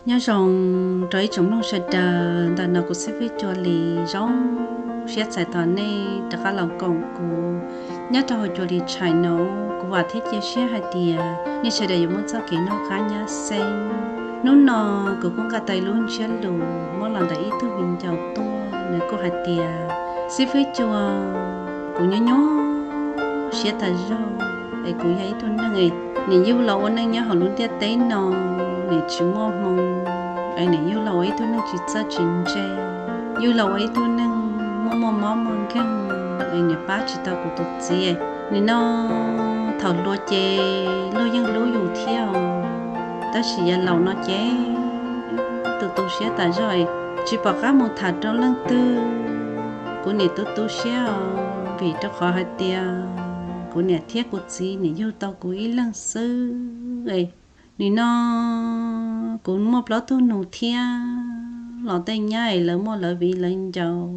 Nyob zoo rau ib tsoom mloog sawv daws, ntawm no kuv xib fwb Cua Lis zoo siab txais tos nej rov qab los koom kuv nyob rau hauv Cua Lis channel no. Kuv vam thiab cia siab hais tias nej sawv daws yuav muaj txoj kev noj qab nyab xeeb. Hnub no kuv kuj nqa tau lub ntsiab lus muab los ntawm ib tug viv ncaus tuaj, nws kuj hais tias, xib fwb Cua, kuv nyob nyob siab tas zog es kuv yog ib tug neeg es nim yug los ua neej nyob hauv lub ntiaj teb no, nim tsis muaj hmoo, es nim yug los ua ib tug neeg tsis txawj tsis ntse, yug los ua ib tug neeg muaj muaj mob muaj nkeeg, es nim pab tsis tau kuv tus txiv. Nim no thaum hluas ces luag yeej hlub yus thiab os, tab sis yav laus no ces tu tu siab tas zog, tsis pom qab mus tham rau leej twg. Kuv nim tu tu siab os, vim rau qhov hais tias kuv niam thiab kuv txiv nim yug tau kuv ib leeg xwb. Nim no kuv muaj plaub tug nus thiab los tej nyab es lawv muaj lawv viv lawv ncaus,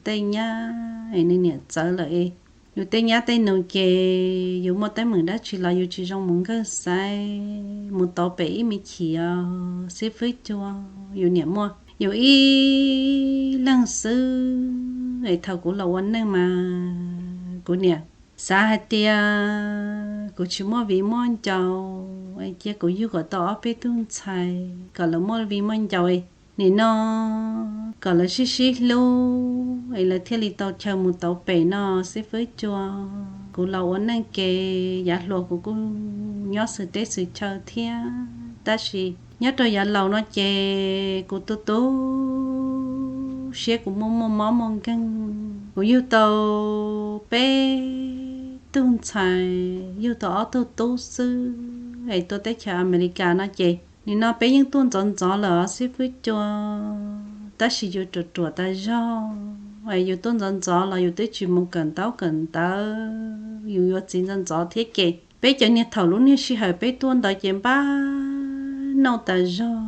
tej nyab es nws niam txawv lawm es yus tej nyab tej nus ces yus muaj teeb meem dab tsi los yus tsis zoo mus nkawg xaiv mus tau pem ib me chim os xib fwb Cua. Yus niam muaj yus ib leeg xwb es thaum kuv los ua neej mas kuv niam xav hais tias kuv tsis muaj viv muaj ncaus es cia kuv yug kom tau ob peb tug ntxhais kom lawv muaj viv muaj ncaus, nim no kom lawv sib sib hlub es lawv thiaj li tau chaw mus tau pem no xib fwb Cua. Kuv los ua neej ces yav hluas kuv kuj nyob xwm teb xwm chaw thiab, tab sis nyob rau yav laus no ces kuv tu tu siab, kuv muaj muaj mob muaj nkeeg. Kuv yug tau peb tug ntxhais, yug tau ob tug tub xwb es tuaj teb chaws Amelikas no ces nim no peb yeej tuaj ntxov ntxov lawm os xib fwb Cua, tab sis yus ruam ruam tas zog es yus tuaj ntxov ntxov los yus twb tsis mus kawm ntaub kawm ntawv, yus yuav txiv ntxov ntxov thiab ces peb cov niag thaum lub niag sij hawm peb tuaj ntawd ces npab nauj tas zog.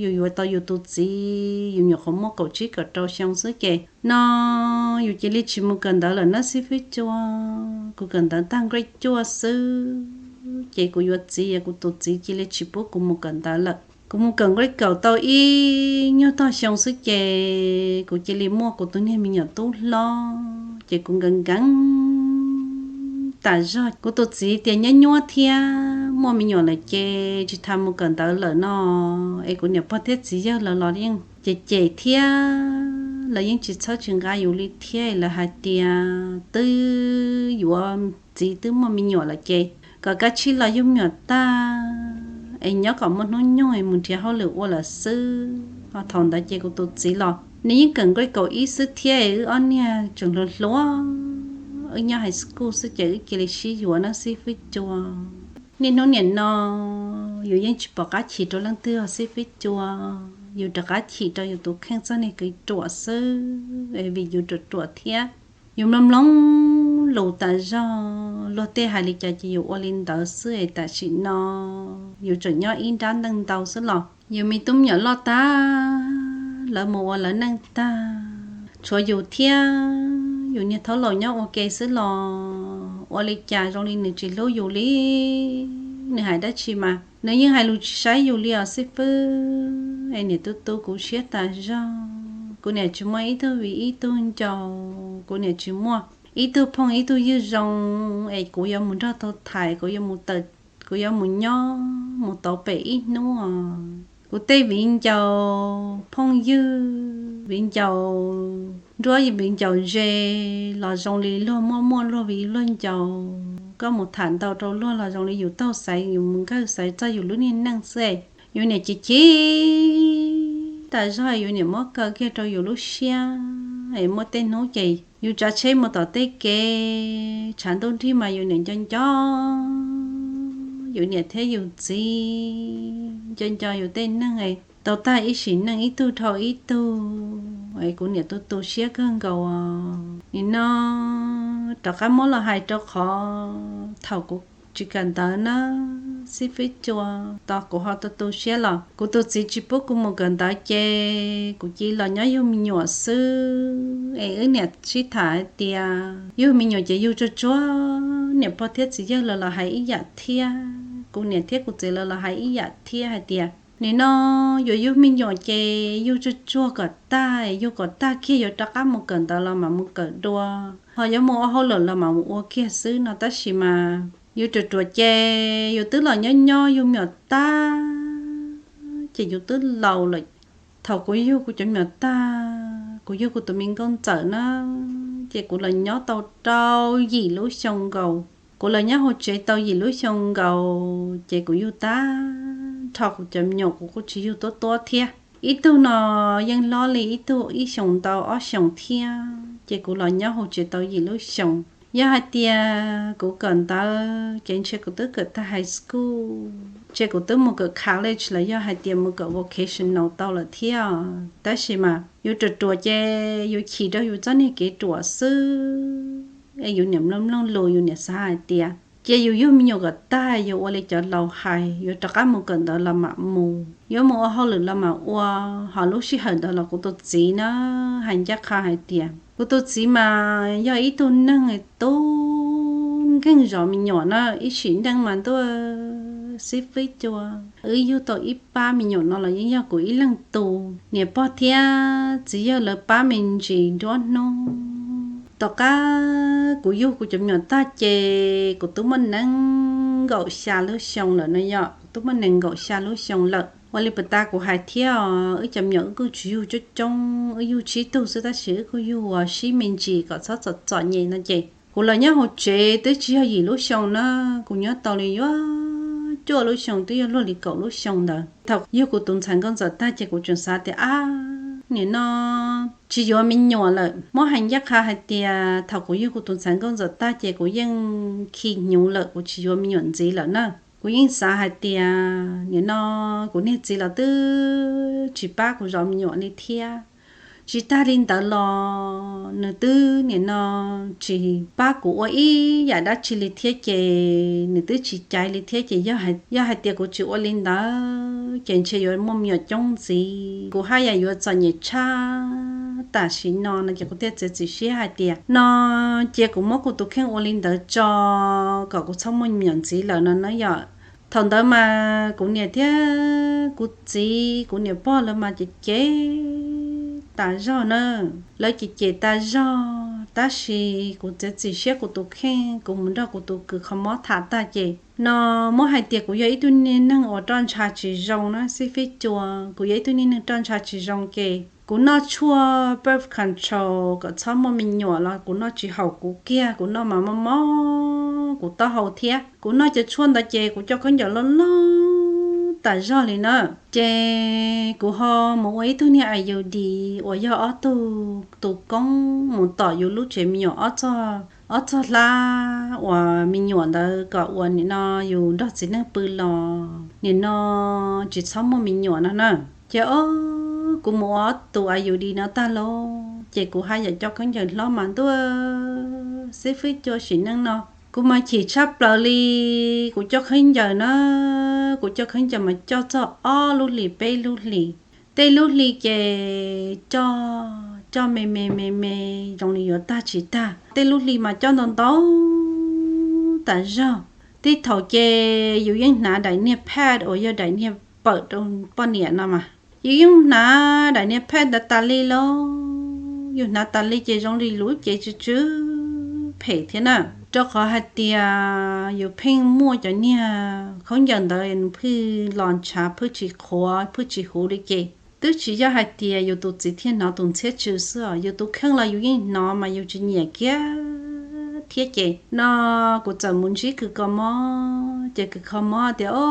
Yus yuav tau yus tus txiv yus nyuam qhuav muaj kaum tsib kaum rau xyoo xwb ces no yus cia li tsis mus kawm ntawv lawm na xib fwb Cua. Kuv kawm ntawv tag grade cuaj xwb ces kuv yuav txiv es kuv tus txiv cia li tsis pub kuv mus kawm ntawv lawm. Kuv mus kawm grade kaum tau ib nyuag tog xyoo xwb ces kuv cia li muaj kuv tus niag me nyuam tub hlob ces kuv nkees nkees tas zog. Kuv tus txiv tias nyuab nyuab thiab muaj me nyuam lawm ces tsis tas mus kawm ntawv lawm no es kuv niam pog thiab txiv yawg lawv los yeej cem cem thiab lawv yeej tsis txhawb tsis nqa yus li thiab, lawv hais tias twb yuav txiv twb muaj me nyuam lawm ces kom kav tsij los yug me nyuam tag es nyob kom muaj hnub nyoog es mus nrhiav hauj lwm ua lawm xwb. Ho thaum ntawd ces kuv tus txiv los nws yeej kawm grade kaum ib xwb thiab es wb ob niag tseem hluas hluas, wb nyob high school xwb ces wb cia li sib yuav na xib fwb Cua. Niaj hnub nim no yus yeej tsis pom qab chim rau leej twg os xib fwb Cua, yus rov qab chim rau yus tus kheej txoj niag kev ruam xwb es vim yus ruam ruam thiab yus mloog mloog lus tas zog, luag tej hais li cas ces yus ua li ntawd xwb es tam sim no yus tseem nyob ib nrab neej ntau xwb los yus me tub me nyuam loj tag, lawv mus ua lawv neej tag, tshuav yus thiab yus niag thaub laus nyob ua ke xwb los ua li cas zoo li nws tsis hlub yus li. Nws hais dab tsi mas nws yeej hais lus tsis saib yus li os xib fwb, es niam tu tu kuv siab tas zog. Kuv niam tsis muaj ib tug viv ib tug ncaus, kuv niam tsis muaj ib tug phooj ib tug ywg zoo es kuv yuav mus nrog tau tham, kuv yuav mus tawm, kuv yuav mus nyob mus tau pem ib hnub os. Kuv tej viv ncaus phooj ywg, viv ncaus nruab viv ncaus ze los zoo li luag muaj muaj luag viv luag ncaus, koj mus tham ntau rau luag los zoo li yus taug xaiv, yus mus nkawg xaiv txog yus lub niag neej xwb. Yus niam chim chim tas zog, yus niam muab kaw kiag rau yus lub siab es muaj tej hnub ces yus tsav tsheb mus tom tej kev tshav ntuj nrig mas yus niam nco nco yus niam thiab yus txiv, nco nco yus tej neeg es tau tag ib sim neej ib tug dhau ib tug es kuv niam tu tu siab kawg nkaus os. Nim no rov qab muab los hais rau qhov thaum kuv tsis kawm ntawv na xib fwb Cua, tos kuv ho tu tu siab los kuv tus txiv tsis pub kuv mus kawm ntawv ces kuv cia li los nyob yug me nyuam xwb. Es wb niam sib tham hais tias yug me nyuam ces yug tsuag tsuag, niam pog thiab txiv yawg lawv los hais ib yam thiab, kuv niam thiab kuv txiv lawv los hais ib yam thiab hais tias nim no yuav yug me nyuam ces yug tsuag tsuag kom tag, yug kom tag kiag yuav rov qab mus kawm ntawv los mam mus kawm dua, ho yuav mus ua hauj lwm los mam mus ua kiag xwb no. Tab sis mas yus ruam ruam ces yus twb los nyob nyob yug me nyuam tag ces yus twb laus lawm. Thaum kuv yug kuv cov me nyuam tag, kuv yug kuv tus me nkauj ntxawm na, ces kuv los nyob tau rau yim lub xyoo nkaus. Kuv los nyob hauv tsev tau yim lub xyoo nkaus ces kuv yug tag nrho kuv cov me nyuam, kuv kuj tsis yug tuab tuab thiab. Ib tug no yeej hlob li ib tug ib xyoos ntau ob xyoos thiab, ces kuv los nyob hauv tsev tau yim lub xyoos. Yog hais tias kuv kawm ntawv ces ntshe kuv twb kawm tag high school, ntshe kuv twb mus kawm college los yog hais tias mus kawm vocational tau lawm thiab. Tab sis mas yus ruam ruam ces yus chim rau yus txoj niag kev ruam xwb, es yus niam mloog mloog lus, yus niam xav hais tias cia yus yug me nyuam kom tag, yus ua li cov laus hais, yuav rov qab mus kawm ntawv los mam mus, yuav mus ua hauj lwm los mam ua. Ho lub sij hawm ntawd los kuv tus txiv na, hais ncaj qha hais tias kuv tus txiv mas yog ib tug neeg tub nkeeg zov me nyuam na, ib sim neej mas ntuj xib fwb cua, wb yug tau ib pab me nyuam no los yeej yog kuv ib leeg tus. Niam pog thiab txiv yawg lawv pab me ntsis nruab hnub. Tom qab kuv yug kuv cov me nyuam tag ces kuv twb muaj nees nkaum xya lub xyoo lawm no yom, kuv twb muaj nees nkaum xya lub xyoo lawm. Ua li puas tas kuv hais thiab os, wb cov me nyuam wb kuj tsis yug coob coob, wb yug tsib tug xwb tab sis wb kuj yug uas sib me ntsis kom txhob txom txom nyem no ces kuv los nyob hauv tsev twb tsis yog yim lub xyoo na, kuv nyob tau li yuav cuaj lub xyoo twb yog luag li kaum lub xyoo ntawd. Thaum yug kuv tus ntxhais nkauj ntxawm tag ces kuv tseem xav tias ab, nim no tsis yuav me nyuam lawm. Muab hais ncaj qha hais tias thaum kuv yug kuv tus ntxhais nkauj ntxawm tag ces kuv yeej khi hnyuv lawm, kuv tsis yuav me nyuam ntxiv lawm na. Kuv yeej xav hais tias nim no kuv niag txiv los twb tsis pab kuv zov me nyuam li thiab. Tsis tag li ntawd los nws twb nim no tsis pab kuv ua ib yam dab tsi li thiab ces nws twb tsis caiv li thiab ces yog hais tias kuv tsis ua li ntawd ces ntshe yuav muaj me nyuam coob ntxiv, kuv haj yam yuav txom nyem tshaj tam sim no no ces kuv thiaj txiav txim siab hais tias no cia kuv muab kuv tus kheej ua li ntawd tso kom kuv txhob muaj me nyuam ntxiv lawm no na yom. Thaum ntawd mas kuv niam thiab kuv txiv kuv niam pog lawv mas cem cem tas zog na, lawv cem cem tas zog tab sis kuv txiav txim siab kuv tus kheej, kuv mus nrog kuv tus kws kho mob tham tag ces no muab hais tias kuv yog ib tug niag neeg uas roj ntsha tsis zoo na xib fwb cua, kuv yog ib tug niag neeg roj ntsha tsis zoo ces kuv noj tshuaj birth control kom txhob muaj me nyuam los kuv noj tsis haum kuv kiag, kuv noj mas mob mob kuv taub hau thiab. Kuv noj cov tshuaj ntawd ces kuv coj khaub ncaws loj loj tas zog li na. Ces kuv ho mus ua ib tug niag I U D uas yog ob tug tus koob mus tom yus lub tsev me nyuam ob txog hlab uas me nyuam ntawd kom uas nim no yus nrog txiv neej pw los nim no tsis txhob muaj me nyuam no na. Ces o, kuv mus ua ob tus I U D no tag lauj ces kuv haj yam coj khaub ncaws hlob mas ntuj xib fwb cua sim neej no kuv mas chim tshaj plaws li. Kuv coj khaub ncaws na, kuv coj khaub ncaws mas coj txog ob lub hlis peb lub hlis. Tej lub hli ces coj coj me me me me zoo li yuav tag tsis tag, tej lub hli mas coj ntau ntau tas zog. Tej thaum ces yus yeej hnav daim niag pad uas yog daim niag pawm rau poj niam no mas, yus yeej hnav daim niag pad ntawd tas li lauj. Yus hnav tas li ces zoo li lub cev tsw tsw phem thiab na, rau qhov hais tias yus pheej muaj cov niag khaub ncaws ntawd nws phwj los ntshav, phwj tsis qhuav, phwj tsis huv li ces twb tsis yog hais tias yus tus txiv thiaj hnov tus ntxhiab tsw xwb os, yus tus kheej los yus yeej hnov mas yus tsis nyiam kiag thiab ces no kuv txawm mus ntsib kws kho mob ces kws kho mob tias o,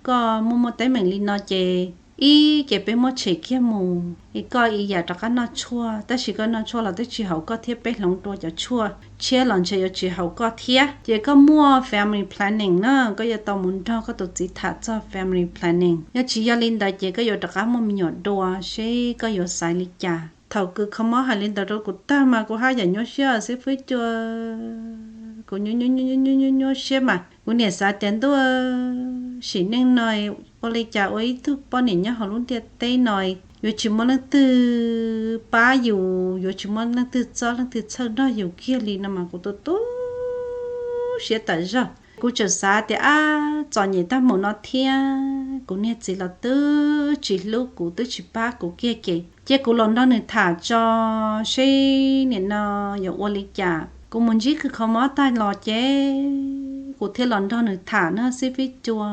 koj muaj muaj teeb meem li no ces ib ces peb muab tshem kiag mus es koj ib yam rov qab noj tshuaj, tab sis koj noj tshuaj los twb tsis haum koj thiab, peb hloov dua cov tshuaj tshiab los ntshe yuav tsis haum koj thiab. Ces koj muaj family planning na, koj yuav tau mus nrog koj tus txiv tham txog family planning. Yog tsis yog li ntawd ces koj yuav rov qab muaj me nyuam dua seb koj yuav xaiv li cas. Thaum kws kho mob hais li ntawd rau kuv tag mas kuv haj yam nyuaj siab xib fwb cua, kuv nyuaj nyuaj siab mas kuv niam xav tias ntuj, sim neej no ua li cas ua ib tug poj niam nyob hauv lub ntiaj teb no yuav tsis muaj leej twg pab yus, yuav tsis muaj leej twg txob leej twg txhawj nrog yus kiag li no mas kuv tu tu siab tas zog. Kuv txawm xav tias ab, txom nyem tag mus no thiab, kuv niag txiv los twb tsis hlub kuv, twb tsis pab kuv kiag ces cia kuv los nrog nws tham tso seb nim no yuav ua li cas. Kuv mus ntsib kws kho mob tag los ces kuv thiaj los nrog nws tham na xib fwb cua.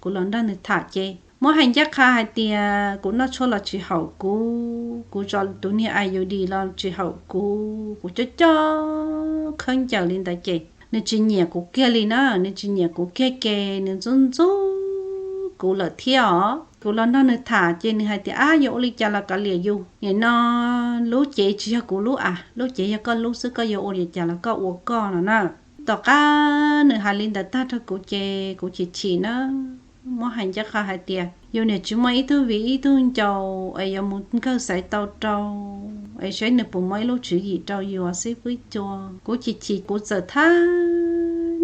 Kuv los nrog nws tham ces muab hais ncaj qha hais tias kuv noj tshuaj los tsis haum kuv, kuv tso tus niag I U D los tsis haum kuv, kuv coj coj khaub ncaws li ntawd ces nws tsis nyiam kuv kiag li na, nws tsis nyiam kuv kiag ces nws ntxub ntxub kuv lawm thiab os. Kuv los nrog nws tham ces nws hais tias ab, yuav ua li cas los kav liam yus, nim no lub cev tsis yog kuv lub a, lub cev yog koj lub xwb, koj yuav ua li cas los koj ua koj no na. Tom qab nws hais li ntawd tag rau kuv ces kuv chim chim na, muab hais ncaj qha hais tias yus niam tsis muaj ib tug viv ib tug ncaus es yuav mus nkawg xaiv tau rau, es saib nws puas muaj ib lub tswv yim rau yus xib fwb cua. Kuv chim chim kuv txawm thab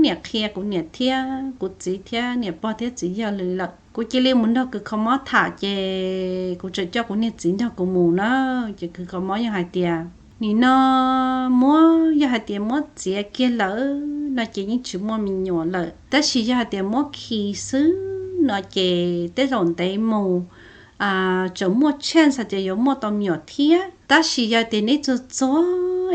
niam qhia kuv niam thiab kuv txiv thiab niam pog thiab txiv yawg li lawm. Kuv cia li mus nrog kws kho mob tham ces kuv txawm coj kuv niag txiv nrog kuv mus na. Ces kws kho mob yeej hais tias nim no muab, yog hais tias muab txiav kiag lawm no ces yeej tsis muaj me nyuam lawm, tab sis yog hais tias muab khi xwb no ces tej zaum ntev mus tseem muaj chance hais tias yuav muaj tau me nyuam thiab. Tab sis yog tias neb txuag txuag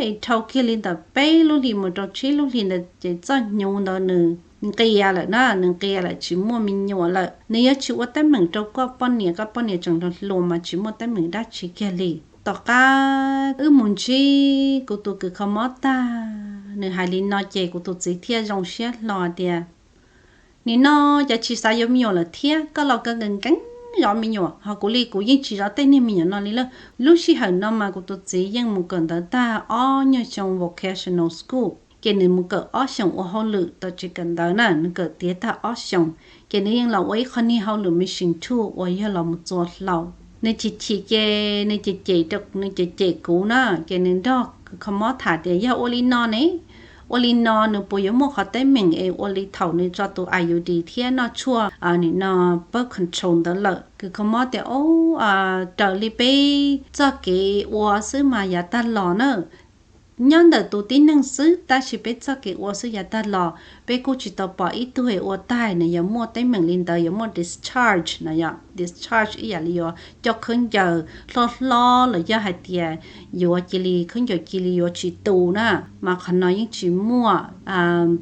es dhau kiag li ntawm peb lub hlis mus rau tsib lub hlis ntawd ces txoj hnyuv ntawd nws nqia lawm na, nws nqia lawm tsis muaj me nyuam lawm. Nws yuav tsis ua teeb meem rau koj poj niam, koj poj niam tseem hluas mas tsis muaj teeb meem dab tsi kiag li. Tom qab wb mus ntsib kuv tus kws kho mob tag, nws hais li no ces kuv tus txiv thiaj zoo siab hlo tias nim no cas tsis xav yuav me nyuam lawm thiab, koj los kawg nkees nkees zov me nyuam, ho kuv li kuv yeej tsis zov tej niag me nyuam no li lawm. Lub sij hawm no mas kuv tus txiv yeej mus kawm ntawv tag ob nyuag xyoo vocational school, ces nws mus kawm ob xyoos ua hauj lwm tom tsev kawm ntawv na, nws kawm tiav tag ob xyoos, ces nws yeej los ua ib qho niag hauj lwm mission tour uas yog los mus txua hlau. Nws chim chim ces nws cem cem rau, nws cem cem kuv na, ces nws nrog kws kho mob tham tias yog ua li no ne, ua li no nws puas yuav muaj qhov teeb meem es ua li thaum nws tso tus I U D thiab noj tshuaj nim no birth control ntawd lawm. Kws kho mob tias o, raws li peb txoj kev ua xwb mas yav tag los na, nyob ntawm tus tib neeg xwb, tab sis peb txoj kev ua xwb yav tag los peb kuj tsis tau pom ib tug ua tag nws yuav muaj teeb meem li ntawd, yuav muaj discharge no, yog discharge ib yam li yuav coj khaub ncaws hlob hlob los yog hais tias yuav cia li khaub ncaws cia li yuav tsis tu na, mas qhov no yeej tsis muaj.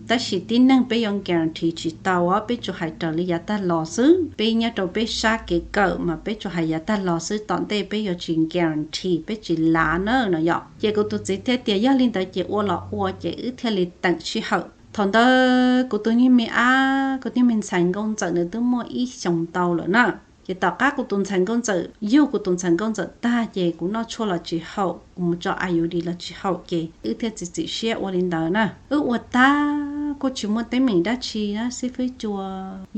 Tab sis tib neeg peb yuav guarantee tsis tau, peb tsuas hais raws li yav tag los xwb, peb nyob rau peb sab kev kawm mas peb tsuas hais yav tag los xwb, tom ntej peb yuav tsis guarantee, peb tsis lav na no yom. Ces kuv tus txiv thiaj tias yog li ntawd ces ua los ua, ces wb thiaj li teem sij hawm. Thaum ntawd kuv tus niag me ab, kuv niag me ntxhais nkauj ntxawm nws twb muaj ib xyoos ntau lawm na. Ces tom qab kuv tus ntxhais nkauj ntxawm, yug kuv tus ntxhais nkauj ntxawm tag ces kuv noj tshuaj los tsis haum, kuv mus tso I U D los tsis haum, ces wb thiaj txiav txim siab ua li ntawd na. Wb ua tag kuj tsis muaj teeb meem dab tsi na xib fwb cua.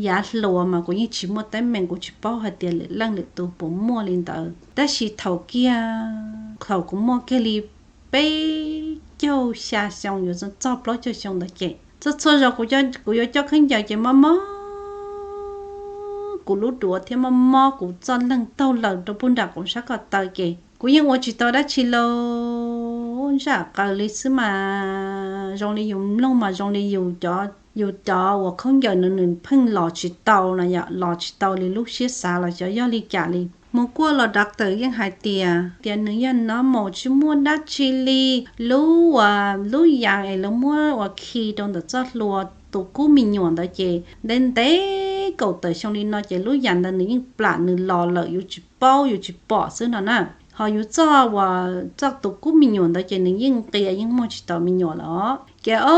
Yav hluas mas kuv yeej tsis muaj teeb meem, kuv tsis paub hais tias lwm leej lwm tus puas muaj li ntawd, tab sis thaum kiag, thaum kuv muaj kiag li peb caug xya xyoo yuav txog plaub caug xyoo ntawd ces txhua txhua zaus kuv yuav coj khaub ncaws ces mob mob kuv lub duav thiab mob mob kuv txoj leeg taug lawm rau puag nram kuv sab ko taw ces kuv yeej ua tsis tau dab tsi lauj, ntsaj qaws li xwb mas zoo li yus mloog mas zoo li yus cov, yus cov uas khaub ncaws no nws pheej los tsis tau no yom, los tsis tau li lub siab xav los xyov yog li cas li. Mus kuaj los doctor yeej hais tias, tias nws yog normal tsis muaj dab tsi li, lub uas lub yas es lawv muab ua khi rau ntawm txoj hlua tus kub me nyuam ntawd ces ntev ntev kaum tawm xyoo li no ces lub yas ntawd nws yeej plam nws los lawm, yus tsis paub yus tsis pom xwb no na. Ho yus txoj uas txoj tus kub me nyuam ntawd ces nws yeej nqia yeej muaj tsis tau me nyuam lawm os. Ces o,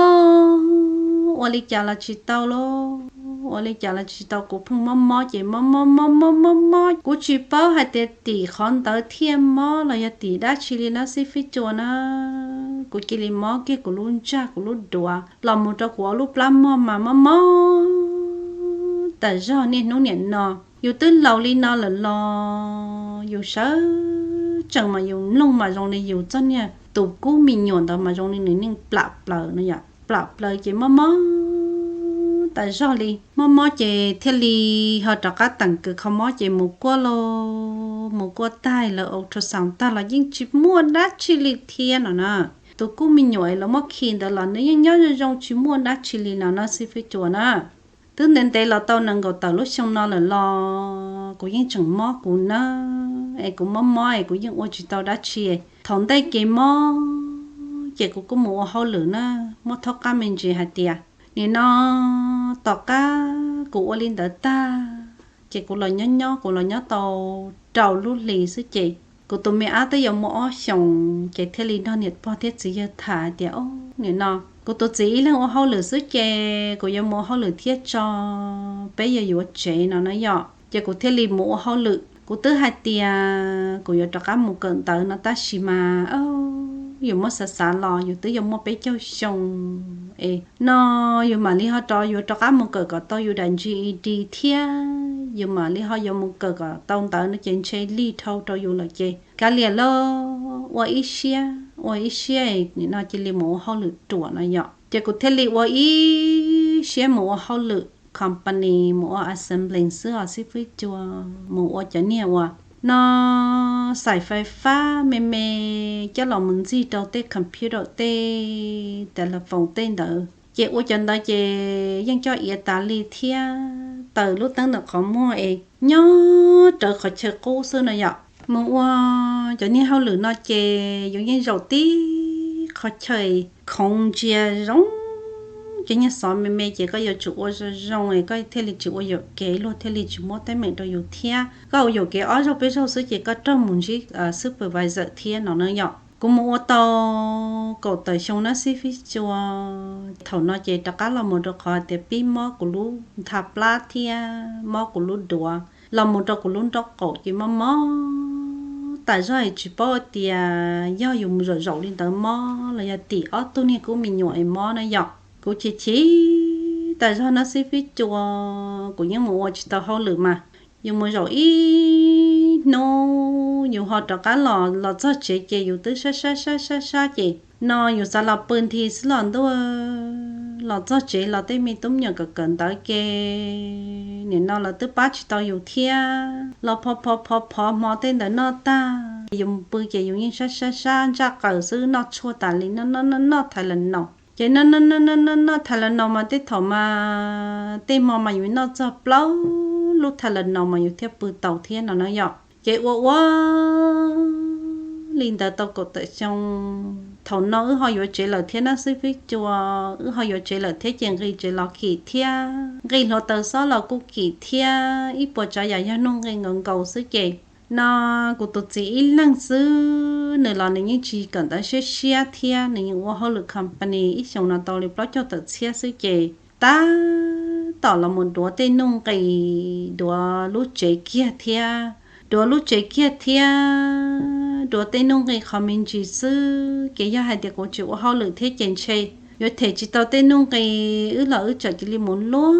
ua li cas los tsis tau lauj, ua li cas los tsis tau, kuv pheej mob mob ces mob mob mob mob mob mob, kuv tsis paub hais tias tim qhov ntawd thiaj mob los yog tim dab tsi li na xib fwb cua na. Kuv cia li mob kiag kuv lub ntsag kuv lub duav los mus rau kuv lub plab mog mas mob mob tas zog niaj hnub niam no. Yus twb laus li no lawm los yus sawv tsees mas yus mloog mas zoo li yus txoj niag tus kub me nyuam ntawd mas zoo li nws yeej plam plaws no yom, plam plaws ces mob mob tas zog li. Mob mob ces thiaj li ho rov qab teem kws kho mob ces mus kuaj lauj, mus kuaj tag lawv ultrasound tag los yeej tsis muaj dab tsi li thiab no na. tus kuj me nyuam es lawv muab khi ntawd los nws yeej nyob zoo zoo tsis muaj dab tsi li no na xib fwb Cua na. Twb ntev ntev los tau nees nkaum tawm lub xyoo no lawm los kuv yeej tseem mob kuv na, es kuv mob mob es kuv yeej ua tsis tau dab tsi. Thaum ntej kev mob ces kuv kuj mus ua hauj lwm na, muab thaub qab me ntsis hais tias nim no tom qab kuv ua li ntawd tag ces kuv los nyob nyob kuv los nyob tau rau lub hlis xwb ces kuv tus me ab twb yuav muaj ob xyoos ces thiaj li nrog niam pog thiab txiv yawg tham hais tias, o, nim no kuv tus txiv ib leeg ua hauj lwm xwb ces kuv yuav mus ua hauj lwm thiab tso, peb yuav yuav tsev no na yom. Ces kuv thiaj li mus ua hauj lwm. Kuv twb hais tias kuv yuav rov qab mus kawm ntawv no tab sis mas yus muab xav xav los yus twb yuav muaj peb caug xyoo es no yus mam li ho rov yuav rov qab mus kawm kom tau yus daim G E D thiab yus mam li ho yuav mus kawm kom tau ntawv no ces ntshe lig dhau rau yus lawm ces kav liam lauj, ua ib siab ua ib siab nim no cia li mus ua hauj lwm ruam no yom. Ces kuv thiaj li ua ib siab mus ua hauj lwm company mus ua assembly xwb os xib fwb Cua, mus ua cov niag uas no xaim fais fab me me coj los mus ntxig rau tej computer tej telephone tej ntawd ces ua cov ntawd ces yeej coj iav tas li thiab taws lub teeb ntawm qhov muag es nyob rawv qhov chaw qub xwb no yom. Mus ua cov niag hauj lwm no ces yus yeej zaum tib qhov chaw khoov ntsia zoo, cov niag xov me me ces koj yuav tsum ua zoo zoo es koj thiaj li tsis ua yuam kev luag thiaj li tsis muab teeb meem rau yus thiab koj ua yuam kev ob zaug peb zaug xwb ces koj raug mus ntsib supervisor thiab no na yom. Kuv mus ua tau kaum tawm xyoo na xib fwb Cua, thaum no ces rov qab los mus rau qhov tias pib mob kuv lub ntha plab thiab mob kuv lub duav los mus rau kuv lub nraub qaum ces mob mob tas zog es tsis paub tias yog yus mus zaum zaum li ntawd mob los yog tim ob tug niag kub me nyuam es mob na yom. Kuv chim chim tas zog na xib fwb Cua, kuv yeej mus ua tsis tau hauj lwm mas yus mus zaum ib hnub yus ho rov qab los, los txog tsev ces yus twb sab sab sab sab sab ces no yus xav los pw nthi xwb los ntuj, los txog tsev los tej me tub me nyuam kawm kawm ntawv ces nim no lawv twb pab tsis tau yus thiab los phov phov phov phov hmo tej ntawd noj tag yus mus pw ces yus yeej sab sab sab ntsaj qaws xwb, noj tshuaj tas li, noj noj noj Tylenol ces noj noj noj noj noj Tylenol mas tej thaum mas tej hmo mas yus noj txog plaub lub Tylenol mas yus thiaj pw tau thiab no na yom. Ces ua ua li ntawd tau kaum tawm xyoo, thaum no wb ho yuav tsev lawm thiab na xib fwb Cua, wb ho yuav tsev lawm thiab ces nqis tsev los kim thiab nqis hluav taws xob los kuj kim thiab ib puas tsav yam yog nuj nqi nkaus nkaus xwb ces no kuv tus txiv ib leeg xwb nws los nws yeej tsis kawm ntawv siab siab thiab nws yeej ua hauj lwm company ib xyoos no tau li plaub caug tawm txhiab xwb ces tab tom los mus duav tej nuj nqis, duav lub tsev kiag thiab, duav lub tsev kiag thiab, duav tej nuj nqi qhov me ntsis xwb ces yog hais tias kuv tsis ua hauj lwm thiab ces ntshe yuav them tsis tau tej nuj nqi, wb los wb txawm cia li mus luaj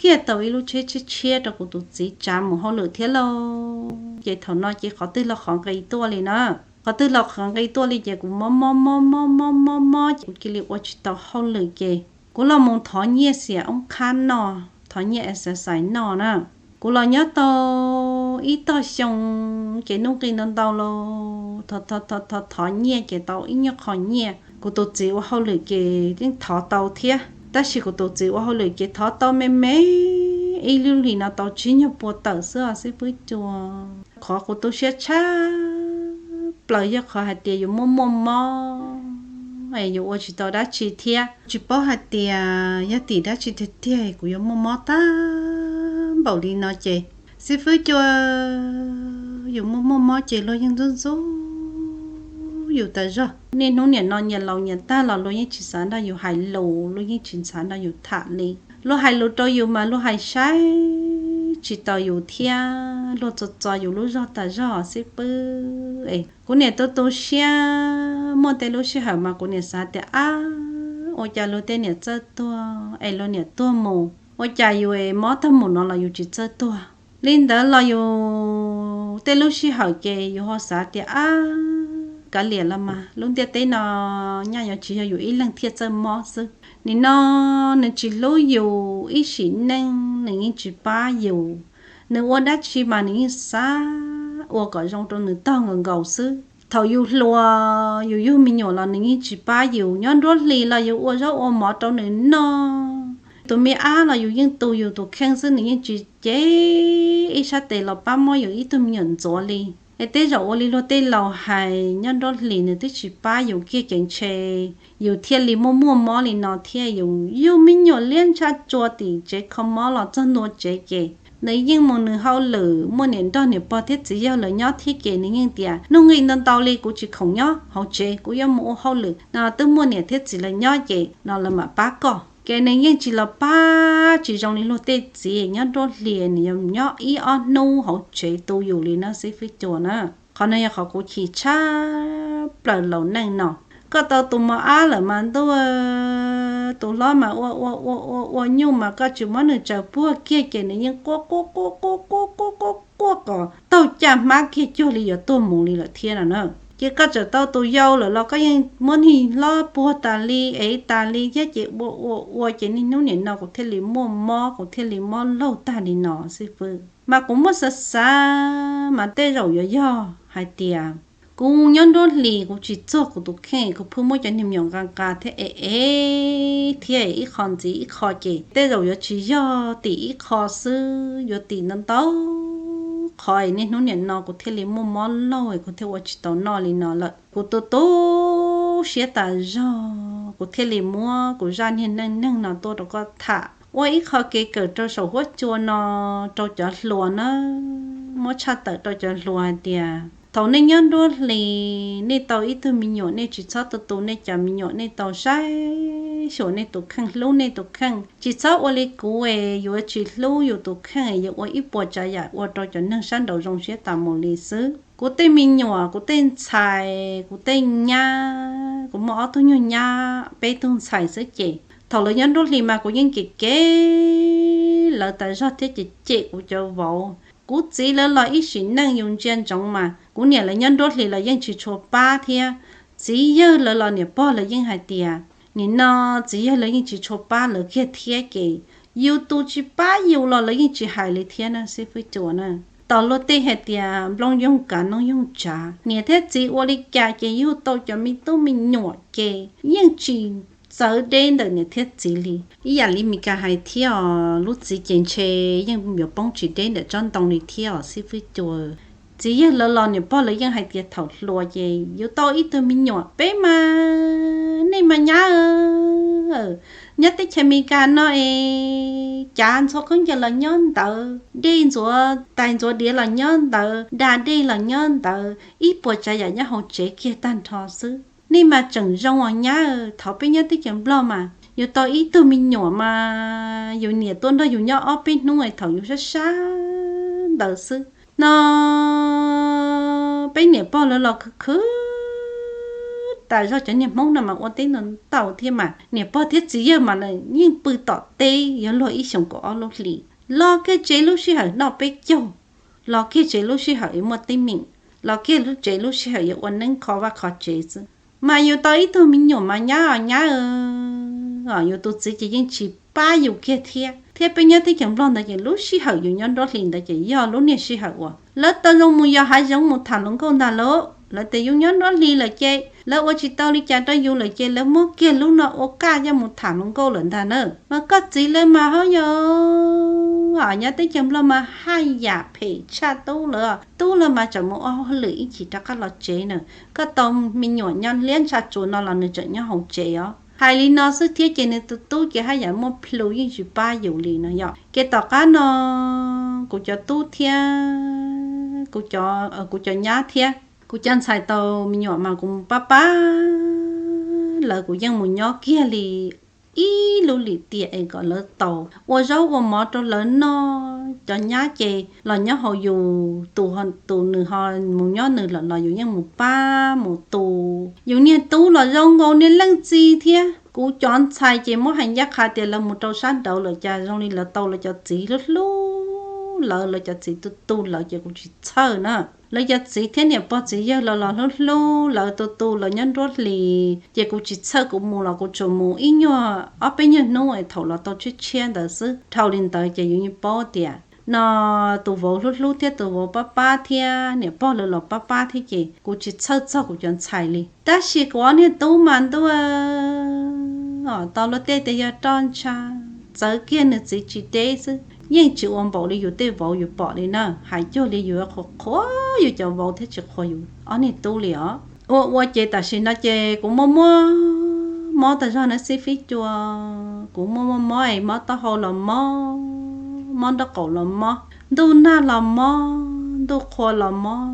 kiag tau ib lub tsheb tshiab tshiab rau kuv tus txiv tsav mus hauj lwm thiab lauj. Ces thaum no ces qhov twg los qhov nqi tuaj li na, qhov twg los qhov nqi tuaj li ces kuv mob mob mob mob mob mob mob ces kuv cia li ua tsis tau hauj lwm ces kuv los mus thov nyiaj xiam oob qhab noj, thov nyiaj exercise noj na. Kuv los nyob tau ib tog xyoo ces nuj nqi ntau ntau los thov thov thov thov nyiaj ces tau ib nyuag qho nyiaj. Kuv tus txiv ua hauj lwm ces yeej thov tau thiab, tab sis kuv tus txiv ua hauj lwm ces thov tau me me, ib lub hlis no tau tsib nyuag pua tawm xwb os xib fwb Cua. Qhov kuv tu siab tshaj plaws yog qhov hais tias yus muaj muaj mob es yus ua tsis tau dab tsi thiab tsis paub hais tias yog tim dab tsi tiag tiag kuv yuav muaj mob tag npaum li no ces xib fwb Cua, yus muaj muaj mob ces luag yeej ntxub ntxub yus tas zog. Niaj hnub niam no nyias laus nyias tag los luag yeej tsis xav nrog yus hais lus, luag yeej tsis xav nrog yus tham li. Luag hais lus rau yus mas luag hais saib tsis taus yus thiab luag txo txo yus lub zog tas zog xib fwb es kuv niam tu tu siab. Muaj tej lub sij hawm mas kuv niam xav tias ab, ua cas luag tej niam txawj tuag es luag niam tuag mus, ua cas yus es mob tag mus no los yus tsis txawj tuag. Li ntawd los yus tej lub sij hawm ces yus ho xav tias ab, kav liam los mas lub ntiaj teb no nyaj yuav tsis yog yus ib leeg thiaj txawj mob xwb. Nim no nws tsis hlub yus ib sim neej, nws yeej tsis pab yus, nws ua dab tsi mas nws yeej xav ua kom zoo rau nws tog nkaus nkaus xwb. Thaum yus hluas yus yug me nyuam los nws yeej tsis pab yus, nyob nruab hlis los yus ua zaub ua mov rau nws noj. Tus me ab los yus yeej tu yus tus kheej xwb, nws yeej tsis cev ib sab tes los pab muab yus ib tug me nyuam ntxuav li. Es tej zaum ua li luag tej laus hais, nyob nruab hlis nws twb tsis pab yus kiag ces ntshe yus thiaj li muaj muaj mob li no thiab. Yus yug me nyuam liab ntsha tsua tim tsev kho mob los txog ntua tsev ces nws yeej mus nws hauj lwm, muaj niam nrog niam pog thiab txiv yawg lawv nyob thiab ces nws yeej tias hnub nqi ntau ntau li kuv tsis khoom nyob hauv tsev, kuv yuav mus ua hauj lwm no, twb muaj niam thiab txiv lawv nyob ces no lawv mam pab koj. Ces nws yeej tsis los pab, tsis zoo li luag tej txiv nyob nruab hlis nws yuav nyob ib ob hnub hauv tsev tu yus li na xib fwb Cua na. Qhov no yog qhov kuv chim tshaj plaws laus neej no. Koj tau tus mos ab lawm mas ntuj, tus hlob mas ua ua ua ua ua nyuj mas koj tsis muab nws tsaws puag kiag ces nws yeej quaj quaj quaj quaj quaj quaj quaj quaj kom taug caj hmab kiag cuag li yuav tuag mus li lawm thiab no na. Ces koj tseem tau tus yau lawm los koj yeej muab niag hlob puag tas li ev tas li thiab ces ua ua ua ces niaj hnub nim no kuv thiaj li muaj mob, kuv thiaj li mob laug tag li no xib fwb. Mas kuv muab xav xav mas tej zaum yuav yog hais tias kuv nyob nruab hlis kuv tsis txuag kuv tus kheej, kuv pheej muab cov niag me nyuam nqa nqa thiab ev ev thiab ib qho ntxiv ib qho ces tej zaum yuav tsis yog tim ib qho xwb, yuav tim ntau ntau qhov es niaj hnub nim no kuv thiaj li muaj mob laug es kuv thiaj ua tsis tau noj li no lawm. Kuv tu tu siab tas zog, kuv thiaj li muab kuv zaj niag neej neeg no tuaj rau koj tham ua ib qho kev kawm rau saum huab cua no rau cov hluas na, muab tshaj tawm rau cov hluas hais tias thaum nej nyob nruab hlis nej tau ib tug me nyuam, nej tsis txhob tu tu nej cov me nyuam, nej tau saib xyuas nej tus kheej, hlub nej tus kheej. Tsis txhob ua li kuv es yuav tsis hlub yus tus kheej, yuav ua ib puas tsav yam ua rau cov neeg sab nraud zoo siab tas mus li xwb. Kuv tej me nyuam, kuv tej ntxhais, kuv tej nyab, kuv muaj ob tug nyuag nyab, peb tug ntxhais xwb ces thaum lawv nyob nruab hlis mas kuv yeej cem cem lawv tas zog thiab cem cem kuv cov vauv. Kuv txiv lawv los ib sim neej yus ntsia ntsoov mas kuv niam lawv nyob nruab hlis los yeej tsis tshua pab thiab. Txiv yawg lawv los niam pog lawv yeej hais tias nim no txiv yawg lawv yeej tsis tshua pab lawv kiag thiab ces yus tus tsis pab yus los lawv yeej tsis hais li thiab na xib fwb Cua na. Tos luag tej hais tias nplooj yoog kav noob yoog tsav, niam thiab txiv ua li cas ces yug tau cov me tub me nyuam ces yeej tsis txawv deb ntawm niam thiab txiv li. Ib yam li Mes Kas hais thiab os, lub txiv ces ntshe yeej yuav poob tsis deb ntawm tsob ntoo li thiab os xib fwb Cua. Txiv yawg lawv los niam pog lawv yeej hais tias thaum hluas ces yus tau ib tug me nyuam peb mas, nej mas nyab, nyob teb chaws Mes Kas no es cav ntxhua khaub ncaws los nyob ntawd, dej ntxuav tais ntxuav diav los nyob ntawd, da dej los nyob ntawd, ib puas tsav yam nyob hauv tsev kiag tag nrho xwb. Nej mas tseem zoo os nyab, thaum peb nyob teb chaws Nplog mas yus tau ib tug me nyuam mas yus niam tuaj nrog yus nyob ob peb hnub es thaum yus sab sab ntawd xwb no peb niam pog lawv los khwv khwv tas zog. Cov niag Hmoob no mas ua teb ntau ntau thiab mas niam pog thiab txiv yawg mas lawv yeej pw tom teb yuav luag ib xyoos kaum ob lub hlis. Los kiag tsev lub sij hawm noj peb caug, los kiag tsev lub sij hawm yuav muaj teeb meem, los kiag tsev lub sij hawm yuav ua neeb kho vaj kho tsev xwb. Mas yus tau ib tug me nyuam mas nyab os nyab, yus tus txiv ces yeej tsis pab yus kiag thiab. Thiab peb nyob teb chaws Nplog ntawd ces lub sij hawm yus nyob nruab hlis ntawd ces yog lub niag sij hawm uas lawv tau zoo mus yos hav zoov mus tham hluas nkauj ntag lauj. Lawv tias yus nyob nruab hlis lawm ces lawv ua tsis tau li cas rau yus lawm ces lawv muab kiag lub no ua kaj coj mus tham hluas nkauj lawm ntag na. Mas koj txiv lawv mas hauj yog nyob teb chaws Nplog mas haj yam phem tshaj tub lawv. Tub lawv mas tseem mus ua hauj lwm ib chim rov qab los tsev na. Koj tau me nyuam nyob liab ntsha tsuas no los nws tseem nyob hauv tsev os. Hais li no xwb thiab ces nws tus tub ces haj yam muaj plhu yeej tsis pab yus li no yom. Ces tom qab no kuv cov tub thiab kuv cov, kuv cov nyab thiab kuv cov ntxhais tau me nyuam mas kuv mus pab pab lawv, kuv yeej mus nyob kiag li ib lub lim tiam es kom lawv tau ua zaub ua mov rau lawv noj. Cov nyab ces los nyob hauv yus, tus, tus nws ho mus nyob nws lawm los yus yeej mus pab mus tu. Yus niag tub los zoo nkaus niag leej txiv thiab. Kuv cov ntxhais ces muab hais ncaj qha tias lawv mus rau sab nraud lawm cas zoo li lawv tau lawv cov txiv hlub hlub lawv, lawv cov txiv tu tu lawv ces kuv tsis txhawj na. Lawv cov txiv thiab niam pog txiv yawg lawv los hlub hlub lawv tu tu lawv nyob nruab hlis ces kuv tsis txhawj, kuv mus los kuv tsuas mus ib nyuag ob peb nyuag hnub es thaum los tau tshiab tshiab ntawd xwb. Dhau li ntawd ces yus yeej paub tias no tus vauv hlub hlub thiab tus vauv pab pab thiab niam pog lawv los pab pab thiab ces kuv tsis txhawj txog kuv cov ntxhais li. Tab sis kuv ob niag tub mas ntuj, tau luag tej tias yog roj ntsha, txawv kiag nws txiv tsis deb xwb, yeej tsis ua npaum li yus tej vauv yus pom li na. Hais cuag li yus qhuas qhuas yus cov vauv thiab tsis qhuas yus ob niag tub li os. Ua ua ces tam sim no ces kuv muaj muaj mob tas zog na xib fwb cua. Kuv muaj muaj mob es mob taub hau los mob, mob nraub qaum los mob, ntuj nag los mob, ntuj qhua los mob,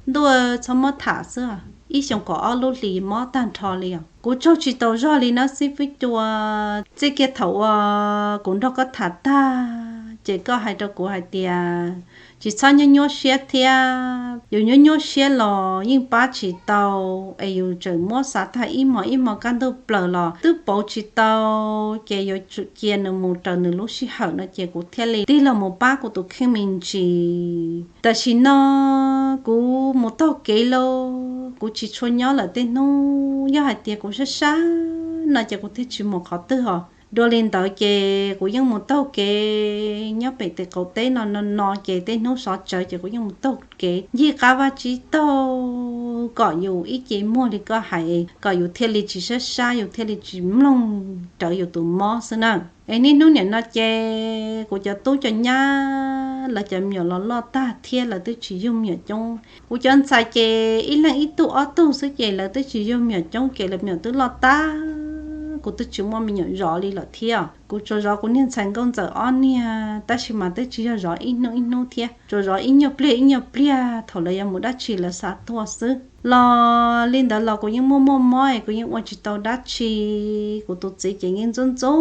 ntuj txhob muab tham xwb, ib xyoos kaum ob lub hlis mob tag nrho li os. Kuv tsaug tsis tau zog li na xib fwb cua. Txij kiag thaum uas kuv nrog koj tham tag ces koj hais rau kuv hais tias tsis txhob nyuaj nyuaj siab thiab, yus nyuaj nyuaj siab los yeej pab tsis tau, es yus tseem muab xav tag ib hmos ib hmos kaj ntug plaws los twb pauv tsis tau, ces yuav tsum cia nws mus raws nws lub sij hawm no ces kuv thiaj li tig los mus pab kuv tus kheej me ntsis. Tam sim no kuv mus taug kev lauj, kuv tsis tshua nyob lawm tej hnub, yog hais tias kuv sab sab no ces kuv thiaj tsis mus qhov twg os. Dua li ntawd ces kuv yeej mus taug kev nyob pem tes qaum teb no no no ces tej hnub sov tsawv ces kuv yeej mus taug kev ncig qab vaj tsib taug kom yus ib ce muag li koj hais, kom yus thiaj li tsis sab sab, yus thiaj li tsis mloog rawv yus tus mob xwb na. Es niaj hnub niam no ces kuv cov tub cov nyab lawv cov me nyuam los loj tag thiab lawv twb tsis yug me nyuam coob. Kuv cov ntxhais ces ib leeg ib tug ob tug xwb ces lawv twb tsis yug me nyuam coob ces lawv me nyuam twb loj tag, kuv twb tsis muaj me nyuam zov li lawm thiab. Kuv tsuas zov kuv niag ntxhais nkauj ntxawm ob niag tab sis mas twb tsis yog zov ib hnub ib hnub thiab, tsuas zov ib nyuag pliag ib nyuag pliag thaum lawv yuav mus dab tsi lawv xav tuag xwb. Los li ntawd los kuv yeej muaj muaj mob es kuv yeej ua tsis tau dab tsi. Kuv tus txiv ces yeej ntxub ntxub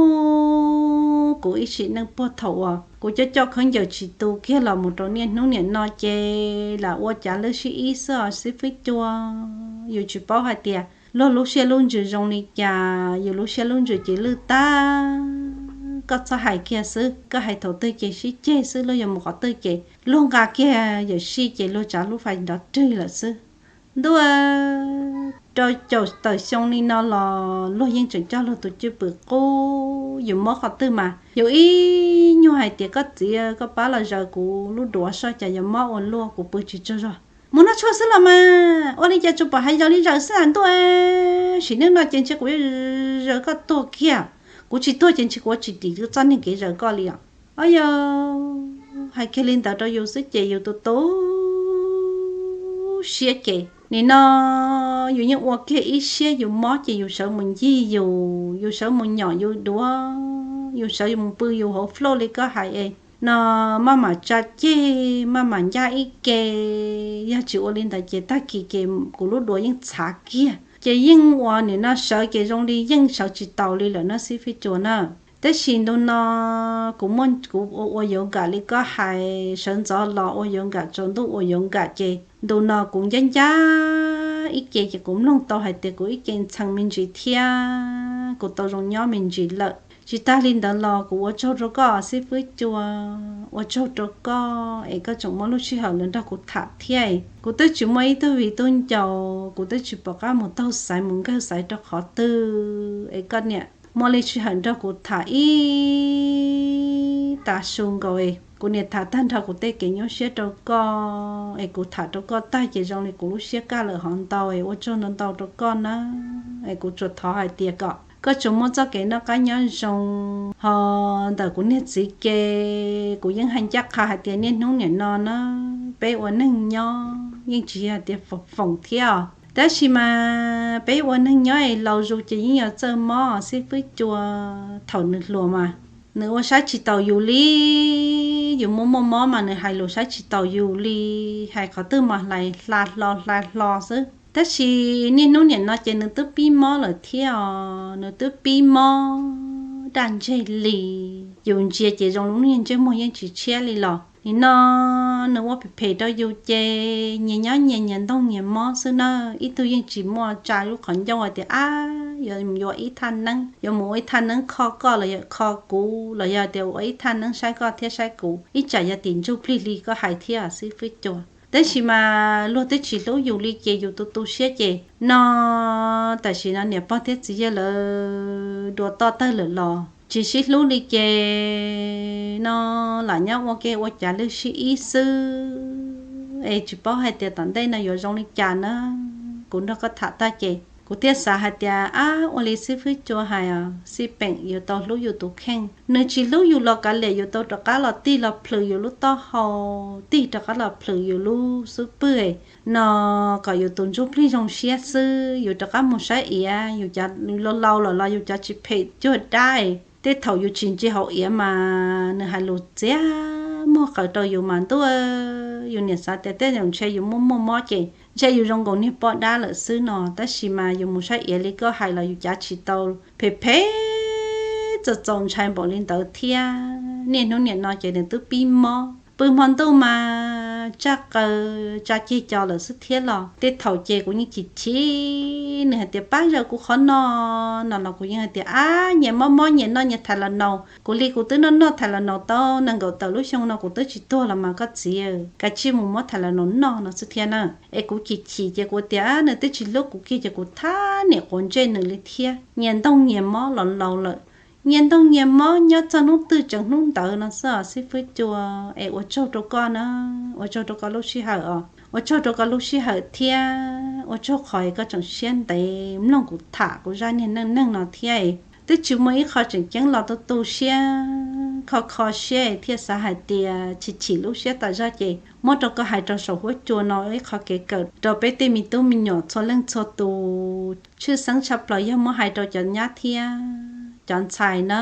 kuv ib sim neej puag thaum uas kuv coj coj khaub ncaws tsis tu kiag los mus rau niaj hnub niam no ces lam ua cav lwj sib ib xwb os xib fwb cua. Yus tsis paub hais tias luag lub siab lub ntsws zoo li cas, yus lub siab lub ntsws ces lwj tag. Koj txhob hais kiag xwb, koj hais thaum twg ces sib ceg xwb, luag yuav mus qhov twg ces luag nqa kiag yawm sij ces luag tsav lub fais nrov rwg lawm xwb. Ntuj, rau caum tawm xyoo li no los luag yeej tseem coj luag tus cwj pwm qub. Yus mob qhov twg mas yus ib nyuag hais tias koj txiv koj pab los zaws kuv lub duav soj cas yuav mob ua luaj, kuv pw tsis tsaug zog. Mus noj tshuaj xwb los mas, ua li cas tsuas pom hais zaws li zaws xwb a ntuj. Sim neej no ces ntshe kuv yuav zaws koj tuag kiag. Kuv tsis tuag ces ntshe kuv yuav tsis dim txoj niag kev zaws koj li os. Au yog, hais kiag li ntawd rau yus xwb ces yus tu tu siab ces nim no yus yeej ua kiag ib siab yus mob ces yus sawv mus ncig yus, yus sawv mus nyom yus duav, yus sawv mus pw yus hauv flauj li koj hais es no maj mam tsa ceg, maj mam ncaj ib ke. Yog tsis ua li ntawd ces tag kis ces kuv lub duav yeej txhav kiag ces yeej ua nim no sawv ces zoo li yeej sawv tsis taus li lawm na xib fwb cua na. Tab sis ntu no kuv muaj kuv ua yuav nkam li koj hais, sawv ntxov los ua yuav nkam, tsaus ntuj ua yuav nkam ces ntu no kuv ncaj ncaj ib ce ces kuv mloog tau hais tias kuv ib ce ntxhee me ntsis thiab kuv tau zoo nyob me ntsis lawm. Tsis tag li ntawd los kuv ua tsaug rau koj xib fwb cua, ua tsaug rau koj es koj tseem muaj lub sij hawm los nrog kuv tham thiab. Kuv twb tsis muaj ib tug viv tub ncaus, kuv twb tsis pom qab mus taug xaiv mus nkawg xaiv rau qhov twg es koj niam muaj li sij hawm nrog kuv tham ib tas su nkaus es kuv niam tham tag nrho kuv tej kev nyuaj siab rau koj es kuv tham rau koj tag ces zoo li kuv lub siab kaj lawm hov ntau es ua tsaug ntau ntau rau koj na. Es kuv tsuas thov hais tias kom koj tsuas muaj txoj kev noj qab nyob zoo, ho ntawm kuv niag txiv ke kuv yeej hais ncaj qha hais tias niaj hnub niam no na peb ua neeg nyob yeej tsis yog tias foom foom thiab os. Tab sis mas peb ua neeg nyob es laus zus ces yeej yuav txawj mob xib fwb cua. Thaum nws hluas mas nws ua saib tsis taus yus li, yus muaj muaj mob mas nws hais lus saib tsis taus yus li, hais qhov twg mas hlais hla hlo hlais hlo xwb. Tab sis niaj hnub niam no ces nws twb pib mob lawm thiab os, nws twb pib mob daj ntseg li. Yus ntsia ces zoo li niag ntsej muag yeej tsis tshiab li los nim no nws ua phem phem rau yus ces nyias nyob nyias, nyias ntoog nyias mob xwb na. Ib tug yeej tsis muaj tsa lub qhov ncauj hais tias ab yuav mus ua ib thaj neeb, yuav mus ua ib thaj neeb kho koj los yog kho kuv los yog tias ua ib thaj neeb saib koj thiab saib kuv, ib tsam yog tim ntsuj plig li koj hais thiab xib fwb cua. Tab sis mas luag twb tsis hlub yus li ces yus tu tu siab ces no tam sim no niam pog thiab txiv yawg lawv dua toj tawg lawm los tsis sib hlub li ces no lam nyob ua ke ua cav lwj sib ib xwb es tsis paub hais tias tom ntej no yuav zoo li cas na. Kuv nrog koj tham tag ces kuv thiaj xav hais tias, ab, ua li xib fwb Cua hais, xij peem yus tau hlub yus tus kheej, nws tsis hlub yus los kav liam, yus tau rov qab los tig los plhws yus lub taub hau, tig rov qab los plhws yus lub xub pwg no kom yus tus ntsuj plig zoo siab xwb, yus rov qab mus saib iav, yus cov laus laus lawm los yus cov tsis phem cuag dab. Tej thaum yus tsis ntsia hauv iav mas nws hais lus txias muag qawv rau yus mas ntuj, yus niam xav tias tej zaum ntshe yus muaj muaj mob ces ntshe yus zoo nkaus niag poj dab lawm xwb no. Tab sis mas yus mus saib iav li koj hais los yus cav tsis tau phem phem txaus txaus ntshai npaum li ntawd thiab. Niaj hnub nim no ces nws twb pib mob, pw hmo ntuj mas tsaj qaws tsa ceg co lawm xwb thiab los tej thaum ces kuv yeej chim chim nws hais tias pab zaws kuv qhov no no los kuv yeej hais tias ab, nyias mob mob nyias noj nyias Tylenol, kuv li kuv twb noj noj Tylenol tau nees nkaum tawm lub xyoo no kuv twb tsis tuag los mas koj txiv, kav tsij mus muab Tylenol noj no xwb thiab na. Es kuv chim chim ces kuv tias nws twb tsis hlub kuv kiag ces kuv thab niam quav ntsej nws li thiab. Nyias ntoog nyias mob los laus lawm, nyias ntoog nyias mob nyob txog hnub twg tseem hnub ntawd no xwb os xib fwb Cua. Es ua tsaug rau koj na, ua tsaug rau koj lub sij hawm os, ua tsaug rau koj lub sij hawm thiab ua tsaug qhov es koj tseem siab ntev mloog kuv tham kuv zaj niag neej neeg no thiab. Twb tsis muaj ib qho tseem ceeb los tu tu siab kho kho siab thiaj xav hais tias chim chim lub siab tas zog ces muab rau koj hais rau saum huab cua no ib qho kev kawm rau peb tej me tub me nyuam txhua leej txhua tus. Tshwj xeeb tshaj plaws yog muab hais rau cov nyab thiab cov ntxhais na,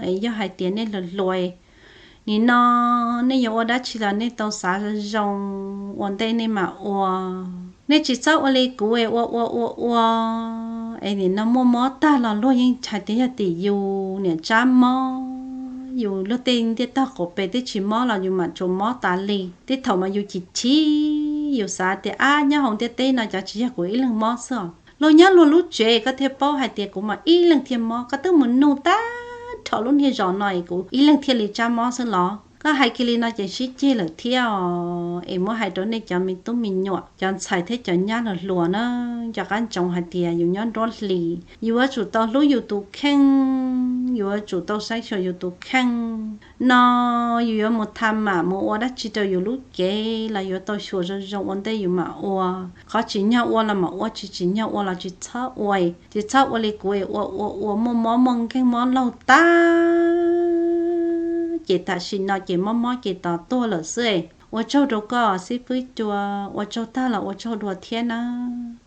es yog hais tias nej hluas hluas, nim no nej yuav ua dab tsi los nej tau xav zoo ua ntej nej mam ua. Nej tsis txhob ua li kuv es ua ua ua ua es nim no muaj mob tag los luag yeej hais tias yog tim yus niam tsab mob, yus luag tej ntiaj tog qaum pes twb tsis mob los yus mam tsuas mob tas li. Tej thaum mas yus chim chim, yus xav tias ab, nyob hauv ntiaj teb no cov tsis yog kuv ib leeg mob xwb os. Luag nyob luag lub tsev koj thiaj paub hais tias kuv mas ib leeg thiaj mob, koj twb mus nug tag nrho lub niag zos no es kuv ib leeg thiaj li tsab mob xwb los? Koj hais kiag li no ces sib ceg lawm thiab os. Es muab hais rau nej cov me tub me nyuam, cov ntxhais thiab cov nyab hluas hluas na, nco qab ntsoov hais tias yus nyob nruab hlis, yus yuav tsum tau hlub yus tus kheej, yus yuav tsum tau saib xyuas yus tus kheej no. Yus yuav mus tham mam mus ua dab tsi rau yus lub cev los yuav tau xyuas zoo zoo ua ntej yus mam ua. Qhov tsim nyog ua los mam ua, tsis tsim nyog ua los tsis txhob ua. Tsis txhob ua li kuv es ua ua ua muaj mob muaj nkeeg mob laug tag ces tam sim no ces mob mob ces tos tuag lawm xwb. Ua tsaug rau koj xib fwb Cua, ua tsaug tag los ua tsaug dua thiab na.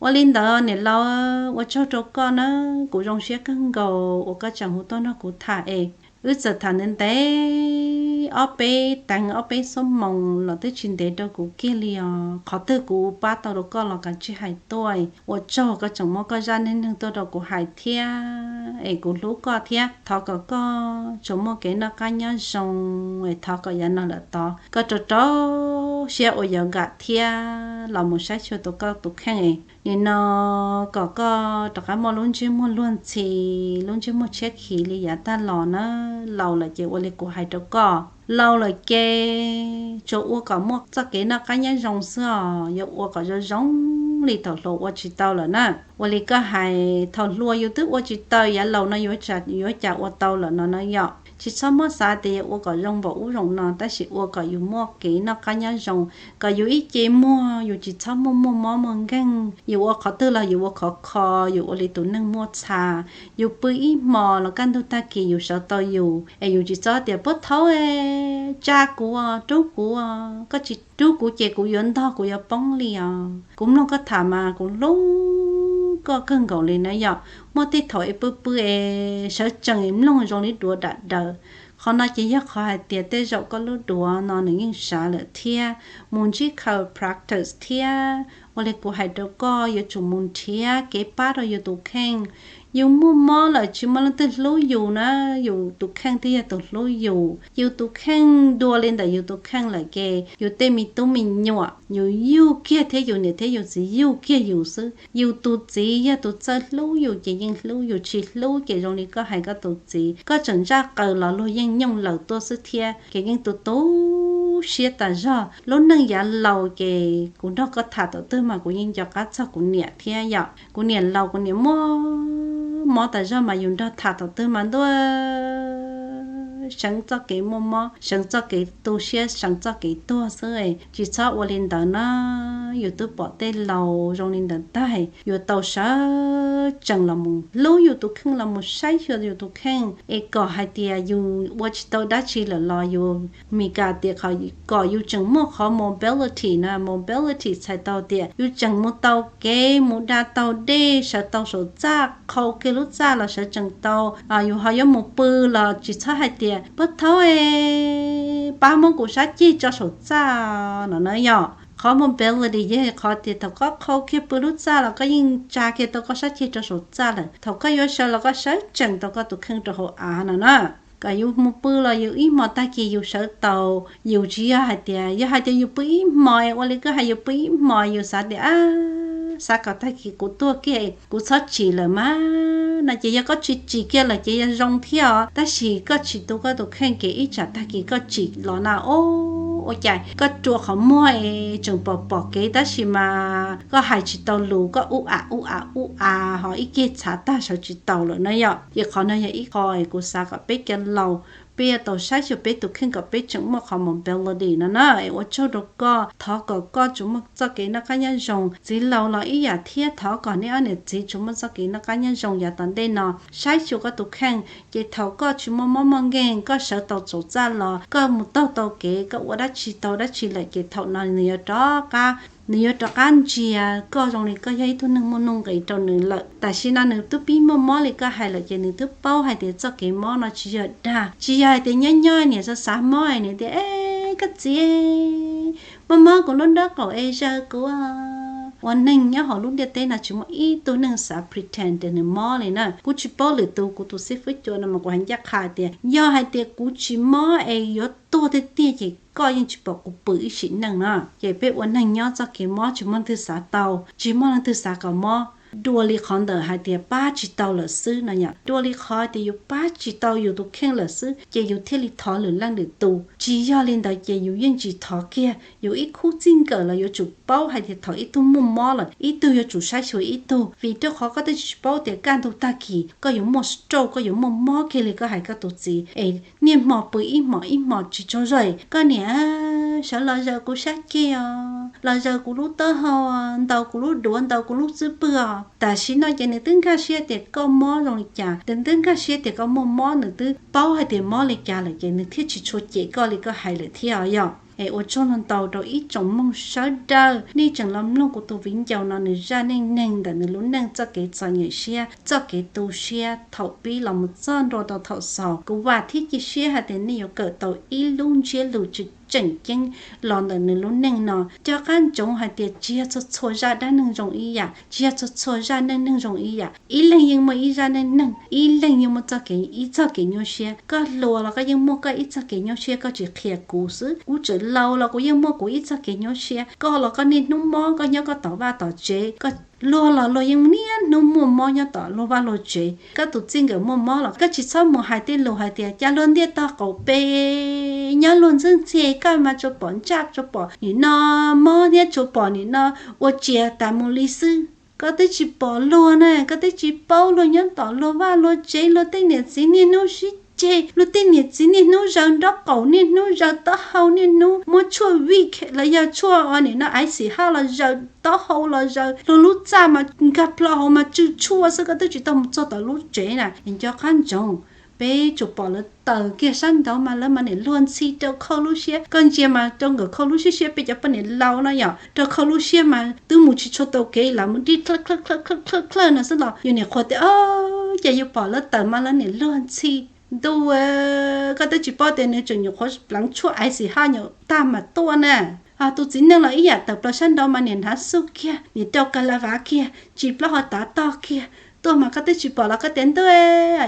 Ua li ntawd niam laus, ua tsaug rau koj na, kuv zoo siab kawg nkaus uas koj tseem hu tuaj nrog kuv tham es wb txawm tham ntev ntev ob peb teev ob peb xuab moos los twb tsis ntev rau kuv kiag li os. Qhov twg kuv pab tau rau koj los kav tsij hais tuaj. Ua tsaug koj tseem muab koj zaj neej neeg tuaj rau kuv hais thiab es kuv hlub koj thiab thov kom koj tsuas muaj kev noj qab nyob zoo es thov kom yav no lawm tod koj rau rau siab ua yam nkam thiab los mus saib xyuas tau koj tus kheej es nim no kom koj rov qab muaj lub ntsej muag luag ntxhi, lub ntsej muag tshiab khiv li yav tag los na. Laus lawm ces ua li kuv hais rau koj, laus lawm ces tsuas ua kom muaj txoj kev noj qab nyob zoo xwb os, yuav ua kom zoo zoo li thaum hluas ua tsis tau lawm na. Ua li koj hais, thaum hluas yus twb ua tsis tau, yav laus no yuav cas ua tau lawm no na yom. Tsis txhob muab xav tias yuav ua kom zoo npaum ub zoo no, tab sis ua kom yus muaj kev noj qab nyob zoo, kom yus ib ce muag, yus tsis txhob muaj muaj mob muaj nkeeg, yus ua qhov twg los yus ua khov kho, yus ua li tus neeg muaj txha, yus pw ib hmos los kaj ntug tag kis yus sawv tau yus, es yus tsis txhob tias puag thaum tsa kuv, rub kuv, koj tsis rub kuv ces kuv yuav ntog kuv yuav poob li os. Kuv mloog koj tham mas kuv hlub koj kawg nkaus li na yom. Muaj tej thaum es pw pw es sawv tsees mloog zoo li duav dam daws. Qhov no ces yog qhov hais tias tej zaum koj lub duav no nws yeej sav lawm thiab, mus ntsib chiropractor thiab. Ua li kuv hais rau koj, yuav tsum mus nrhiav kev pab rau yus tus kheej. Yus muaj mob lawm tsis muaj leej twg hlub yus na, yus tus kheej twb yog tus hlub yus. Yus tus kheej dua li ntawm yus tus kheej lawm ces yus tej me tub me nyuam yus yug kiag thiab yus niam thiab yus txiv yug kiag yus xwb. Yus tus txiv yog tus txawj hlub yus ces yeej hlub, yus tsis hlub ces zoo li koj hais koj tus txiv, koj tseem ntsaj qaws los luag yeej nyooj laws tuaj xwb thiab. Ces yeej tu tu siab tas zog. Lub neej yav laus ces kuv nrog koj tham thaum twg mas kuv yeej nco qab txog kuv niam thiab yom. Kuv niam laus kuv niam muaj mob tas zog mas yus nrog tham thaum twg mas ntuj seev txoj kev muaj mob, seev txoj kev tu siab, seev txoj kev tuag xwb. Tsis txhob ua li ntawd na, yus twb pom tej laus zoo li ntawd tag, yuav tau sawv tsees los mus hlub yus tus kheej, los mus saib xyuas yus tus kheej es kom hais tias yus ua tsis tau dab tsi lawm los yus, Mis Kas tias kom yus tseem muaj qhov mobility na, mobility txhais tau tias yus tseem mus tau kev, mus da tau dej, sawv tau saum txaj, qhau kiag lub txaj los sawv tsees tau. Yus ho yuav mus pw los tsis txhob hais tias pab thaub es pab muab kuv sab ceg tso saum txaj no na yom. Qhov mobility yog qhov tias thaum koj qhau kiag pw lub txaj los koj yeej tsa kiag tau koj sab ceg rau saum txaj lawm. Thaum koj yuav sawv los koj sawv tsees tau koj tus kheej rau hauv av no na. Kom yus mus pw los yus ib hmo tag kis yus sawv tau. Yus tsis yog hais tias, yog hais tias yus pw ib hmo, ua li koj hais yus pw ib hmo yus xav tias, xav kom tag kis kuv tuag kiag kuv txhob tsim lawm mas no ces yog koj tsis tsim kiag lawm ces yog zoo thiab os, tab sis koj tsis tu koj tus kheej ces ib tsam tag kis koj tsim los na, o, ua cas koj rua qhov muag es tseem pom pom kev tab sis mas koj hais tsis tau lus, koj ub am ub am ub am ho ib ceg txhav tag sawv tsis tau lawm na yom. Ces qhov no yog ib qho es kuv xav kom peb cov laus peb yuav tau saib xyuas peb tus kheej kom peb tseem muaj qhov mobility no na. Es ua tsaug rau koj, thov kom koj tsuas muaj txoj kev noj qab nyob zoo. Txiv laus los ib yam thiab, thov kom nej ob niam txiv tsuas muaj txoj kev noj qab nyob zoo yav tom ntej no. Saib xyuas koj tus kheej ces thaum koj tsis muaj mob muaj nkeeg, koj sawv tau saum txaj los koj mus taug tau kev, koj ua dab tsi tau dab tsi lawm ces thaum no nws yuav rov qab, nws yuav rov qab ntsia koj zoo li koj yog ib tug neeg muaj nuj nqis rau nws lawm. Tam sim no nws twb pib muaj mob li koj hais lawm ces nws twb paub hais tias txoj kev mob no tsis yog dag, tsis yog hais tias nyob nyob niam xav xav mob es nws tias, e, koj txiv, muaj mob kuv lub nraub qaum es zaws kuv. Ua neeg nyob hauv lub ntiaj teb no tsis muaj ib tug neeg xav pretend tias nws mob li na. Kuv tsis paub lwm tus, kuv tus xib fwb cua no mas kuv hais ncaj qha tias yog hais tias kuv tsis mob es yuav tuag tiag tiag ces koj yeej tsis pom kuv pw ib sim neej na. Ces peb ua neeg nyob txoj kev mob tsis muaj leej twg xav tau, tsis muaj leej twg xav kom mob. Dua li qhov ntawm hais tias pab tsis tau lawm xwb no yom, dua li qhov tias yus pab tsis tau yus tus kheej lawm xwb ces yus thiaj li thov lwm leej lwm tus. Tsis yog li ntawd ces yus yeej tsis thov kiag, yus ib khub txij nkawm los yuav tsum paub hais tias thaum ib tug muaj mob lawm ib tug yuav tsum saib xyuas ib tug, vim rau qhov koj twb tsis paub tias kaj ntug tag kis koj yuav muaj stroke, koj yuav muaj mob kiag li koj hais koj tus txiv es niaj hmo pw ib hmos ib hmos tsis tsaug zog. Koj niam, sawv los zaws kuv sab ceg os, los zaws kuv lub taub hau, ntaus kuv lub duav, ntaus kuv lub xub pwg os. Tam sim no ces nws twb nkag siab tias koj mob zoo li cas, nws twb nkag siab tias koj muaj mob, nws twb paub hais tias mob li cas lawm ces nws thiaj tsis tshua cem koj li koj hais lawm thiab os yom. Es ua tsaug ntau ntau rau ib tsoom mloog sawv daws nej tseem los mloog kuv tus viv ncaus no nws zaj neej neeg ntawm nws lub neej txoj kev txom nyem siab, txoj kev tu siab thaum pib los mus txog ntua rau thaum xaus. Kuv vam thiab cia siab hais tias nej yuav kawm tau ib lub ntsiab lus tseem tseem ceeb los ntawm nws lub neej no. Nco qab ntsoov hais tias tsis yog txhua txhua zaj dab neeg zoo ib yam, tsis yog txhua txhua zaj neej neeg zoo ib yam. Ib leeg yeej muaj ib zaj neej neeg, ib leeg yeej muaj txoj kev, ib txoj kev nyuaj siab. Koj hluas los koj yeej muaj koj ib txoj kev nyuaj siab, koj tsis qhia kuv xwb. Kuv tseem laus los kuv yeej muaj kuv ib txoj kev nyuaj siab. Koj los koj niaj hnub mob, koj nyob koj tom vaj tom tsev, koj luag los luag yeej niaj hnub muaj mob nyob tom luag vaj luag tsev. Koj tus txij nkawm muaj mob los koj tsis txhob mus hais tej lus hais tias cas luag ntiaj tog qaum pem nyob luag ntxwb ntxhi, koj mas tsuas pom ntsaj tsuas pom nim no mob thiab tsuas pom nim no ua tsias tas mus li xwb. Koj twb tsis pom luag na, koj twb tsis paub luag nyob tom luag vaj luag tsev, luag tej niam txiv niaj hnub sib ceg, luag tej niam txiv niaj hnub zaws nraub qaum, niaj hnub zaws taub hau, niaj hnub muab tshuaj vij los yog tshuaj nim no ice hot los zaws taub hau los zaws, luag lub txaj mas nkag plho hauv mas tsw tshuaj xwb, koj twb tsis tau mus txog tom lub tsev na. Nco qab ntsoov, peb tsuas pom lawv taws kiag sab nraud mas lawv mas nim luag ntxhi rau khau lub siab. Koj ntsia mas rau nkawm khau lub siab siab, peb cov poj niam laus no yom, rau khau lub siab mas twb mus tsis tshua tau kev, lawv mus dij dlawj dlawj dlawj dlawj no xwb los yus nim qhuas tias, o, ces yus pom lawv taws mas lawv nim luag ntxhi. Ntuj, koj twb tsis paub tias nws tseem nyuam qhuav pleev tshuaj ice hot nyuam tag mas tuaj na. Tus txiv neej los ib yam, tawm plaws sab nraud mas nim hnav xuj kiag, nim rau ka la vav kiag, tsis plaub hau tav tog kiag tuaj mas koj twb tsis pom los koj tias, ntuj,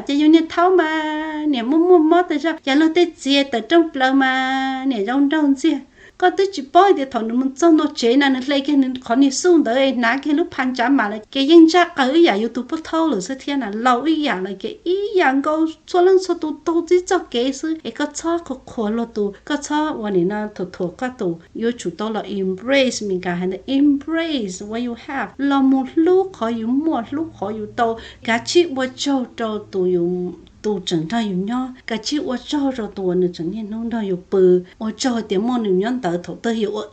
ces yus niag thaub mas nim muaj muaj mob tas zog, ces luag tej txiv tawm rooj plaws mas nim zoo nraug ntxiag. Koj twb tsis paub tias thaum nws mus txog ntua tsev na nws hle kiag nws qhov niag xuj ntawd hnav kiag lub pha ntsav mas lawm ces yeej ntsaj qaws ib yam yus tus pub thaub lawm xwb thiab na, laus ib yam lawm ces ib yam nkaus, txhua leej txhua tus taug txij txoj kev xwb. Es koj txhob qhuas qhuas luag tus, koj txhob ua nim no thuam thuam koj tus, yuav tsum tau los embrace, Mis Kas hais ntawd embrace what you have, los mus hlub qhov yus muaj, hlub qhov yus tau. Kav tsij ua tsaug rau tus yus tus tseem nrog yus nyob. Kav tsij ua tsaug rau tus uas nws tseem niaj hnub nrog yus pw. Ua tsaug tias muaj nws nyob ntawd thaum twg yus ua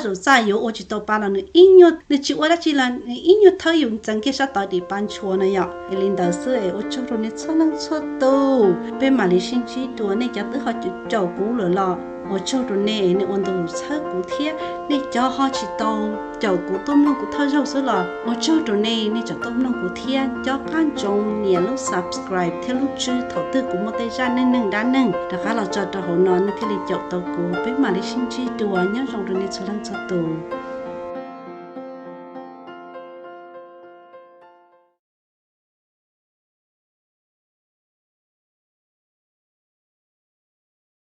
zaum txaj yuav ua tsis tau pa los nws ib nyuag, nws tsis ua dab tsi los nws ib nyuag thawb yus ntxeev kiag sab tod dim pa ntshua no yom. Es li ntawd xwb es ua tsaug rau nej txhua leej txhua tus. Peb mam li sib ntsib dua. Nej cov twb ho caum kuv lawm los ua tsaug rau nej, nej ua ntu zus txhawb kuv thiab. Nej cov ho tsis tau caum kuv tuaj mloog kuv thawj zaug xwb los ua tsaug rau nej, nej tseem tuaj mloog kuv thiab. Cob qab ntsoov nias lub subscribe thiab lub tswb, thaum twg kuv muaj tej zaj neej neeg dab neeg rov qab los tso rau hauv no nej thiaj li caum tau kuv. Peb mam li sib ntsib dua, nyob zoo rau nej txhua leej txhua tus.